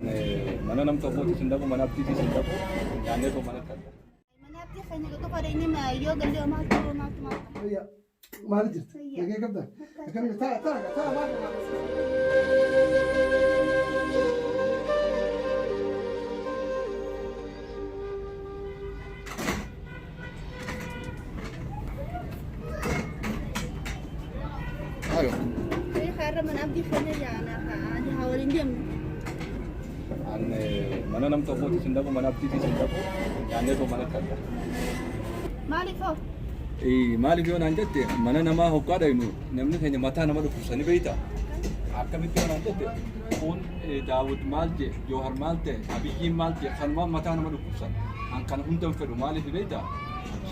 Mana nam tokkootis hin dhaqu, mana abdiitis hin dhaqu, nyaannee too mana galla. Mana abdii keenya qofa dhaqnee yoo galle maaltu maaltu maaltu. Fayyaa. Maal jirti? Fayyaa. Nagee qabdaa? Akkam jirta? Taa taa taa maal? Ayo. Har'a mana abdii keenya yaana haa waliin deemnu. An mana nam tokkootis hin dhaqu, mana abdiitis hin dhaqu, nyaannee too mana galla. Maaliif hoo? Maaliif yoo naan jette, mana namaa hoggaa dhaynu namni keenya mataa nama dhukkubsanii beeyta. Akkamitti yoo naan jette, kun Daawud maal jee, Joohar maal ta'e, Abiyyiin maal jee, kanumaan mataa nama dhukkubsan. An kana hunda hin fedhu. Maaliif beeyta?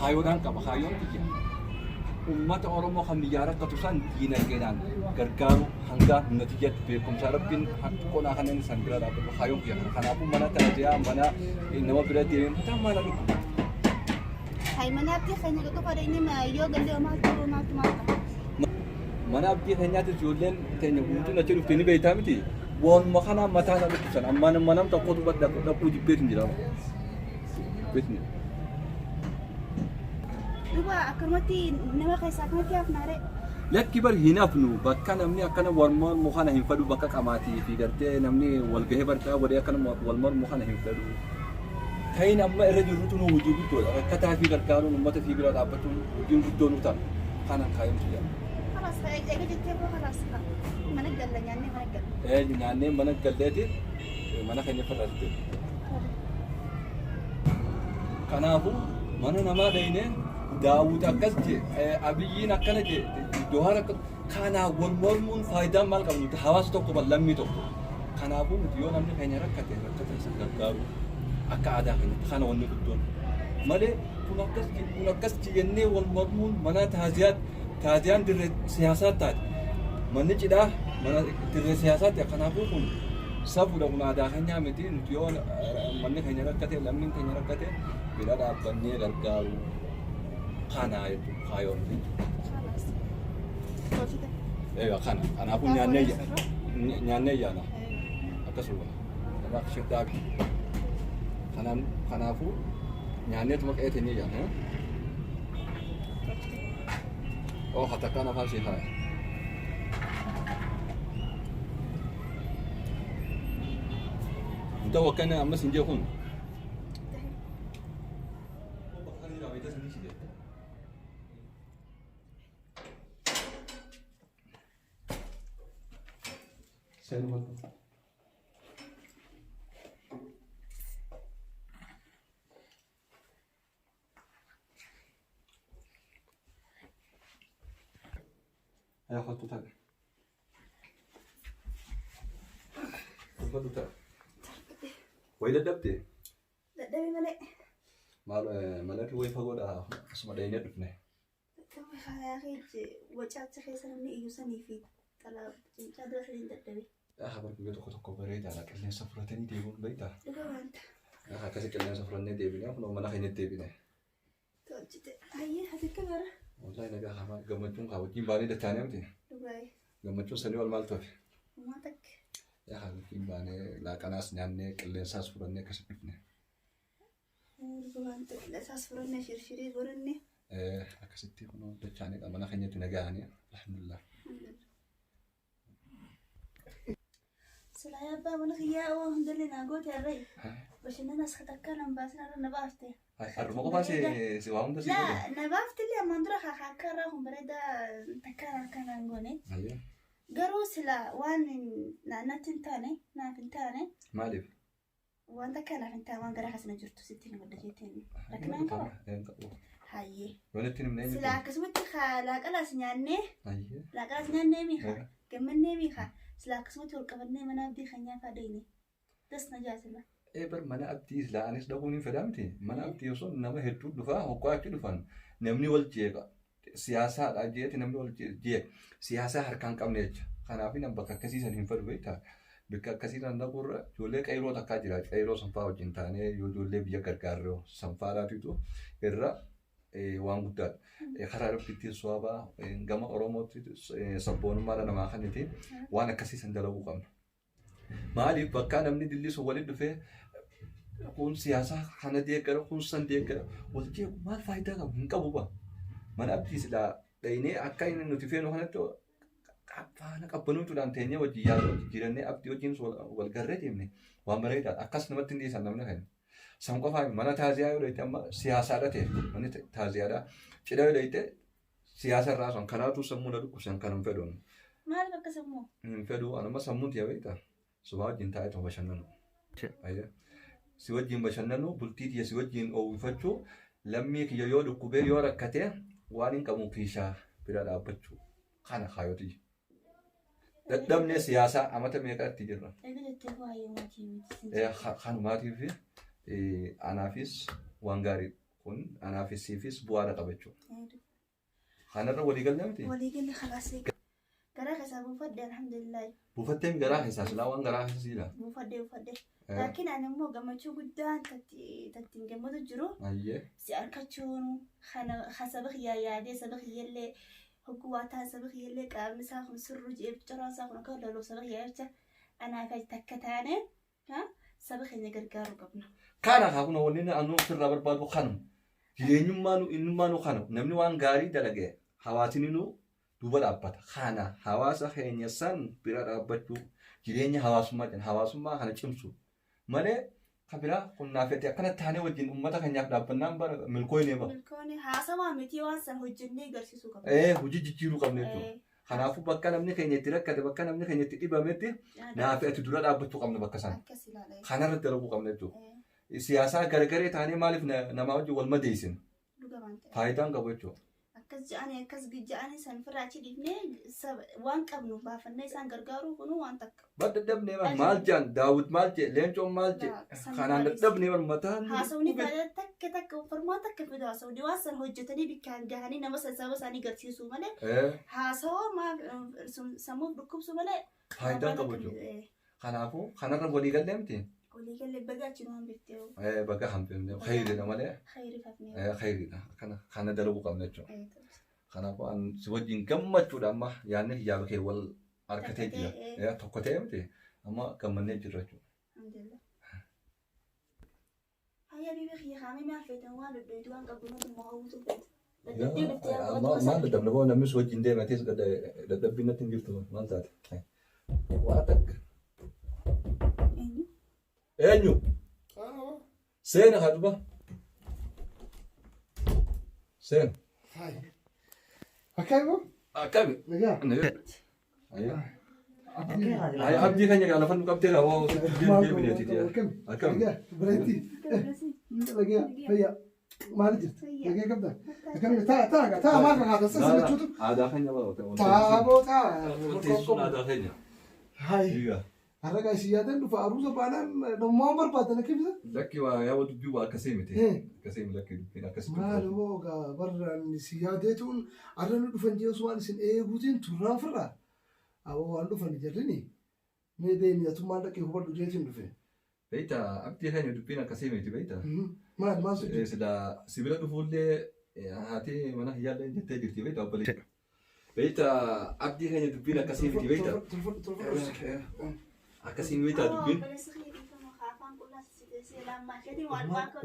Kaayyoodhaan qaba. Kaayyoon tiyya ummata Oromoo kan biyyaa rakkatu san diinagdeedhaan gargaaru, hanga humna tiyyatti beekumsa Rabbiin xiqqoodhaa kanneen isaan bira dhaabbatu kaayyoon kiyya kana. Kanaafuu mana taaziyaa mana nama bira deemee mataa maala dhukkuba. Hay, mana abdii keenya qofa dhaqnee yoo galle maaltu maaltu maaltu. Mana abdii keenyaatti ijoolleen teenya guutuun achi dhufte ni beektaa miti. Waanuma kanaa mataa na dhukkubsan. Amma nama nam tokkotu dhaquu jibbeetu hin jira. Jibbeetu hin jira. Duuba akkanumatti nama keessaa akkanatti hafnaare. Lakki bar, hin hafnu. Bakka namni akkana wal mormu kana hin fedhu. Bakka qamaatii fi gartee namni wal gahee barcaa godhee akkana wal mormu kana hin fedhu. Ta'in amma irra jirrutu nu hojii guddoodha. Rakkataa fi gargaaruun, uummata fi bira dhaabbachuun hojiin guddoo nu ta'a. Kanan kaayyoon kiyya. Kalaas, eega jettee koo, kalaas, mana galla, nyaannee mana galla. Nyaannee mana galleeti mana keenya firratti. Kanaafuu mana namaa dhayinee Daawud akkas jee, Abiyyiin akkana jee, Johaar akka kanaa wal mormuun faayidaan maal qabnu? Nuti hawaasa tokko bar, lammii tokko. Kanaafuu nuti yoo namni keenya rakkate rakkata isa gargaaru akka aadaa keenyatti kana wanni guddoon. Malee kun akkas jee, kun akkas jee jennee wal mormuun mana taaziyaa, taaziyaan dirree siyaasaa taate. Manni cidhaa mana dirree siyaasaati. Kanaafuu kun safuudha, kun aadaa keenyaa miti. Nuti yoo manni keenya rakkate, lammiin keenya rakkate bira dhaabbannee gargaaru kanaa jechuudha kaayoon. Kalaas. Tolchite. Egaa kana kanaafuu nyaannee yaana akkasuma irraa shiddaa kanaan. Kanaafuu nyaanneetuma qe'ee teenyee yaana. Tolchite. Oo, hatakkaan afaan sii kaaya. Inta wakkana ammas hin jee kun. Bakka kana jira beektas ni shide. Seenu bakka. Yaa kottu ta'a. Uffatu ta'a. Wayi dadhabde? Dadhabee malee. Maal malaki wayi fagoodha asuma dhaynee dhufne. Dadhabee hayaa keeji wacaacha keessa namni iyyuu sanii fi xalaa cincaa dura saniin dadhabee. Yaa bar, guyyaa tokko tokko bareedaadha, qilleensa fudhatanii deemuun beektaa? Dhuga waanta. Yaa akkasi qilleensa fudhannee deebine, kunoo mana keenyatti deebine. Tolchite. Hayyee, ati akka bara. Wallahi nagaa hamaa, gammachuun kaa wajjin baanee dachaanee miti. Dhugaa'e. Gammachuun sanii ol maal tofe? Uumaa takka. Yaa wajjin baanee laaqanaas nyaannee qilleensaas fudhannee akkasi dhufne. Dhuga waanta, qilleensaas fudhannee shirshirii godhanne. Akkasitti kunoo dachaanee mana keenyatti nagaanii, alhamdulillah. Silaa abbaa mana kiyyaa waan hundallee naa goote har'ee. Bashannanas takkaa nan baasin, har'a na baafte. Har'uma qofaa si waa hunda si Laa godhe. na baaftillee, ammaan dura akka irraa kun bareedaa takkaan harkaan naan goone. Hayyee. Garuu silaa waan natti hin taane, naaf hin taane. Maaliif? Waan takka naaf hin taane, waan garaa keessa na jirtu sitti hin madda jeettiin rakkina hin qaba. Hin qabu. Hayyee. Yoo natti hin himne eenyutti? Silaa akkasumatti laaqalaas nyaannee Hayyee. laaqalaas nyaannee miika gammannee miika, silaa akkasumatti wal qabannee mana abdii keenyaa fa'aa deemne. Das na jaasila. Ee bar, mana abdii silaa anis dhaquun hin fedhaa miti. Mana abdii osoo nama hedduu dhufaa, hoggaa achi dhufan namni wal jeeqa. Siyaasaadha jeeti namni wal jeeqa. Siyaasaa harkaan qabne jecha. Kanaaf nam bakka akkasii san hin fedhu beektaa. Bakka akkasii san dhaquurra ijoollee qeyroo takkaa jira. Qeyroo sanfaa wajjin taanee yoo ijoollee biyya gargaarroo sanfaadhaatitu irra waan guddaadha. Karaa Rabbiittiin suwaabaa gama Oromootti sabboonummaa namaa kaniti waan akkasii san dalaguu qabna. Maaliif bakka namni dillisu walitti dhufee kun siyaasaa kana deeggara kun san deeggara wal jeequ maal faayidaa qabu hin qabu ba. Mana abdii silaa dhaynee akka inni nuti feenu kanatti faana qabbanuutuudhaan teenyee wajjin yaada wal jijjiirannee abdii wajjin wal garree deemne waan bareedaadha. Akkas namatti hin dhiisan namni keenya. San qofaa mana taaziyaa yoo dhayite amma siyaasaadha ta'e manni taaziyaadha. Cidha yoo dhayite siyaasa irraa sun kanaatu sammuu na dhukkubsan kan hin fedhu. Maal bakka sammuu? Hin fedhu anuma sammuun tiya beektaa. Subaa wajjin taa'ee tuma bashannanu. Si wajjin bashannanu bultii tiyya si wajjin oowwifachuu lammii kiyya yoo dhukkubee yoo rakkate waan hin qabu kiishaa bira dhaabbachuu kana kaayoo tiyya. Dadhabnee siyaasaa amata meeqa itti jirra. Eega jettee waa'ee maatii miti. Kanumaatiif anaafis waan gaarii kun anaafis siifis bu'aadha qaba jechuudha. Kanarra walii gallee miti? Waliigalli khalaas garaa keessaa buufadhe alhamdulillah. Buufatteen garaa keessaa silaa waan garaa keessa siidha. Buufadhe buufadhe. Laakiin ani immoo gammachuu guddaan tattiin gammadu jiru si argachuun kana saba kiyyaa yaadee saba kiyyallee hogguu waa ta'an saba kiyyallee qaamni isaa kun sirru jedhee coraan isaa kun akka loluuf saba kiyyaa jecha anaaf takka taane saba keenya gargaaruu qabna. Kana haa kun wanni anu sirraa barbaadu kanuma. Jireenyummaa nu innummaa nu kana namni waan gaarii dalage hawaasni nu duuba dhaabbata. Kana hawaasa keenya san bira dhaabbachuu jireenya hawaasummaa jenna. Hawaasummaa kana cimsu malee kan biraa kun naaf fedhe akkana taanee wajjin uummata keenyaaf dhaabbannaan bara milkooyinee ba'a. Milkoonni haasawaa miti waan san hojjennee agarsiisuu qabna. Hojii jijjiiruu qabna jechuudha. Kanaafuu bakka namni keenya itti rakkate bakka namni keenya itti dhibametti naaf ati dura dhaabbachuu qabna bakka sana. Akkas ilaala. Kanarratti dalaguu qabna jechuudha. Siyaasaa gargaree taanee maaliif namaa wajjin wal madeessina? Dhuga waan ta'eef. Faayidaan qabu jechuudha. Akkas ja'anii akkas ja'anii san firraa achi dhiifnee waan qabnu baafannee isaan gargaaruu kunuu waan takka. Bar dadhabnee bar maal jedhan Daawit maal jedhe Leencoon maal jedhe kanaan dadhabnee bar mataan Haasawni faayidaa takka takka furmaata takka fidu haasawni waan san hojjetanii bikkaan gahanii nama san saba isaanii garsiisuu malee haasawaa maaf sammuuf dhukkubsuu malee. Faayidaan qabu jechuudha. Kanaafuu kanarra walii gallee miti. Waliigalee baga achi nu hambiftee. Baga hambifne khayriidha malee. Khayriifafne. Khayriidha kana kana dalaguu qabna jechuudha. Kanaafuu an si wajjin gammachuudha amma yaadni hijaaba kee wal harkatee jira. Tokko ta'ee miti amma gammannee jirra jechuudha. Alhamdulillah. Hayya bibi kiyya kaamee maal feetan waan dhodhoytu waan qabdu nuti immoo hawwitu feeta. Dadhabdee dhuftee yaa Maal dadhabne boo namni si wajjin deematees dadhabbiin natti hin jirtu maal taate? Waa takka. Eenyu? Eenyu? Seena haa duba. Seena. Akkami moo? Akkami? Nagaa. Ay abdii keenya gaa lafa nu qabdee gaa waa deebineeti. Akkami? Akkami? Nagaa. Bireetti. Nagaa. Fayyaa. Maali jirti? Nagaa qabda? Akkami? Taa taa taa maal fakkaata? Sasa jechuutu. Aadaa keenya bara. Taa boo taa. Teessuun aadaa keenya. Hayi. Har'a isin yaadan dhufa aruusa baanaan namummaa barbaadan akka ibsa. Lakki waa yaa dubbii waa akkasii miti. Akkasii miti lakki dubbiin akkasii. Maal hoo gaa barraan isin yaadeetuun har'a nu dhufan jeesu waan isin eeguutiin turraan firraa. Aboo waan dhufan jarrini mee deemi atummaan dhaqee hubadhu jeetiin dhufe. Beektaa abdii keenya dubbiin akkasii miti beektaa. Maal maal sun Sila sibila dhufuullee haati mana hiyyaallee jettee jirti beektaa obboleessi. Beektaa abdii keenya dubbiin akkasii miti beektaa. Akkasii beektaa dubbiin.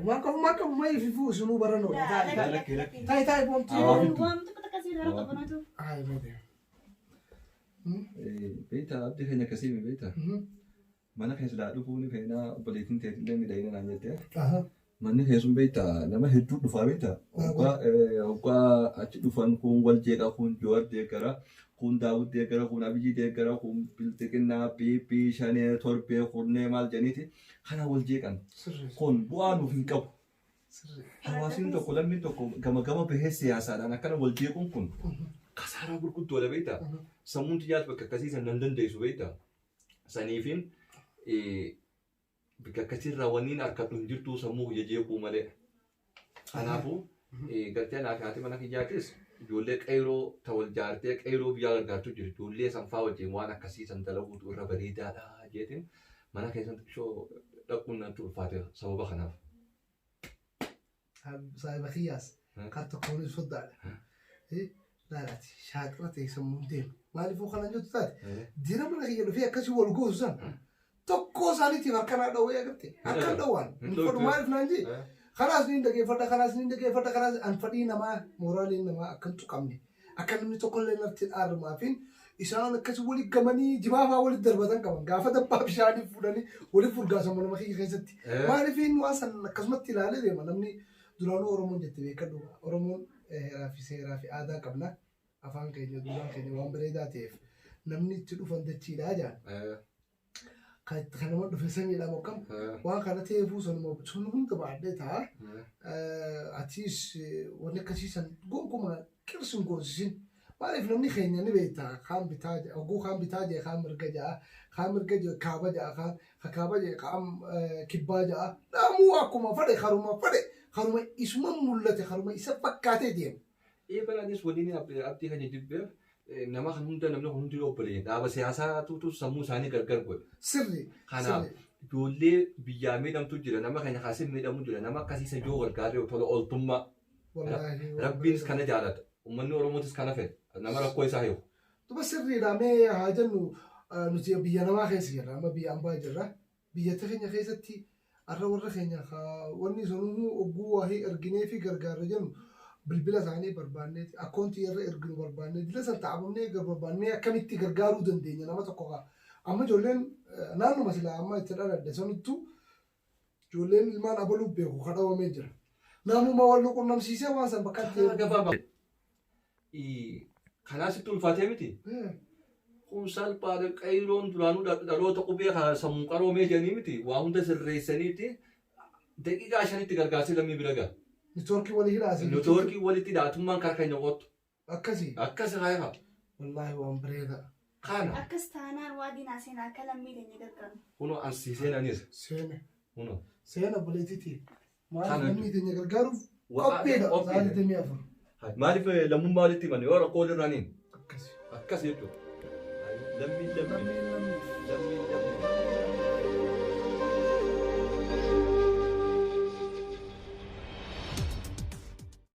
Waan qabu maal qabu maa ififuu isinuu barannoodha. Lakki lakki. Taayi taayi boontii. Waan Ay malee. Beektaa abdii keenya akkasii miti beektaa. Mana keessa laa dhufuu ni feenaa obboleettiin teetillee ni dhayina naan jettee. Manni keessun beektaa nama hedduu dhufaa beektaa. Hoggaa achi dhufan kun wal jeeqa kun Joowar deeggara kun Daawud deeggara kun Abiyyi deeggara kun Bilxiqinnaa Piippii Shanee Torbee Kurnee maal jedhaniiti kana wal jeeqan. Kun bu'aa nuuf hin qabu. Hawaasni tokko lammiin tokko gama gama bahee siyaasaadhaan akkana wal jeequun kun kasaaraa gurguddoodha beektaa. Sammuun xiyyaas bakka akkasii san nan dandeessu beektaa. Saniifin bakka akkasiirraa wanniin harkadhu hin jirtu sammuu kiyya jeequu malee. Kanaafuu gartee anaa fi haati mana kiyyaatis ijoollee qeyroo ta wal jaartee qeyroo biyyaa gargaartu jiru ijoollee sanfaa wajjin waan akkasii san dalaguutu irra bareedaadha jeetiin mana keessan xiqqishoo dhaquun natti ulfaate sababa kanaaf. Saayiba kiyyaas kar tokkoonis foddaadha. Laalaati shaaxira ta'e sammuun deema. Maaliifuu kana jettu taate dira mana kiyya dhufee akkasii wal goosu san Tokko isaaniitiif harka dhawwee agarte. Harka dhawwaan. Hin fedhu maaliif naan jee? Kanaas ni dhageeffadha, kanaas ni dhageeffadha, kanaas an fedhii namaa mooraaliin namaa akka hin tuqamne. Akka namni tokkollee natti dhaarmaafin isaan akkasii walitti gamanii jimaa fa'aa walitti darbatan qaban. Gaafa dabbaa bishaanii fuudhanii walitti furgaasan manuma kiyya keessatti. Maaliif waan san akkasumatti ilaalee deema namni duraanuu Oromoon jette beekadhu. Oromoon heeraa fi seeraa fi aadaa qabna. Afaan keenya duudhaan keenya waan bareedaa ta'eef namni itti dhufan dachiidhaa jaan. Kan nama dhufe samiidha mokkam. Waan kana ta'eefuu sanuma sun hunda baadhee ta'a. Atiis wanni akkasii san gonkumaa qirsi hin goosisin. Maaliif namni keenya ni beekta kaan bitaa oguu kaan bitaa jee kaan mirga ja'a kaan mirga jee kaaba ja'a kaan kaaba jee kaan kibbaa ja'a. Namuu akkuma fedhe karuma fedhe karuma isuma mul'ate karuma isa fakkaatee deema. Eebalaanis waliin abdii kan jibbeef nama kan hunda namni hundi obboleeyyan dhaaba siyaasaatutu sammuu isaanii gargar godhe. Sirri. Kanaaf ijoollee biyyaa miidhamtu jira nama keenya kaasee miidhamu jira nama akkasiisa yoo gargaaree tola ooltummaa. Rabbiinis kana jaalata. Uummanni Oromootis kana fedha. Nama rakkoo isaa hiiku. Duba sirriidha mee haa jennu nuti biyya namaa keessa jirra amma biyya ambaa jirra. Biyya keenya keessatti har'a warra keenya wanni sunuu ogguu waahii erginee fi gargaarra jennu bilbila isaanii barbaanneeti akkoontii irra erginu barbaannee dila san taa'amnee barbaannee akkamitti gargaaruu dandeenya nama tokko kaa. Amma ijoolleen naannuma silaa amma itti dhaladhe sanittuu ijoolleen ilmaan abaluu beeku kadhawamee jira. Namuma wal qunnamsiisee waan san bakka itti. Kanaas itti ulfaatee miti. Kun salphaadha qayroon duraanuu dhaloota qubee sammuu qaroomee jedhanii miti waa hunda sirreessaniiti daqiiqaa 5tti gargaarsee lammii bira gaha. Neetwoorkii walii hidhaase. Neetwoorkii walitti hidhaatummaan karaa keenya qottu. Akkasii. Akkasi haa Wallaahi waan bareeda. Kana. Akkas taanaan waa diinaa seenaa akka lammii keenya gargaaru. Kunoo ansiiseen anis. Seena. Kunoo. Seena obboleettiiti. Maaliif lammii keenya gargaaruuf qophiidha. Sa'aatii 24. Maaliif lammummaa walitti himan yoo rakkoo walirraaniin. Akkasi. Akkas jechuudha. Lammiin lammii. Lammiin lammii.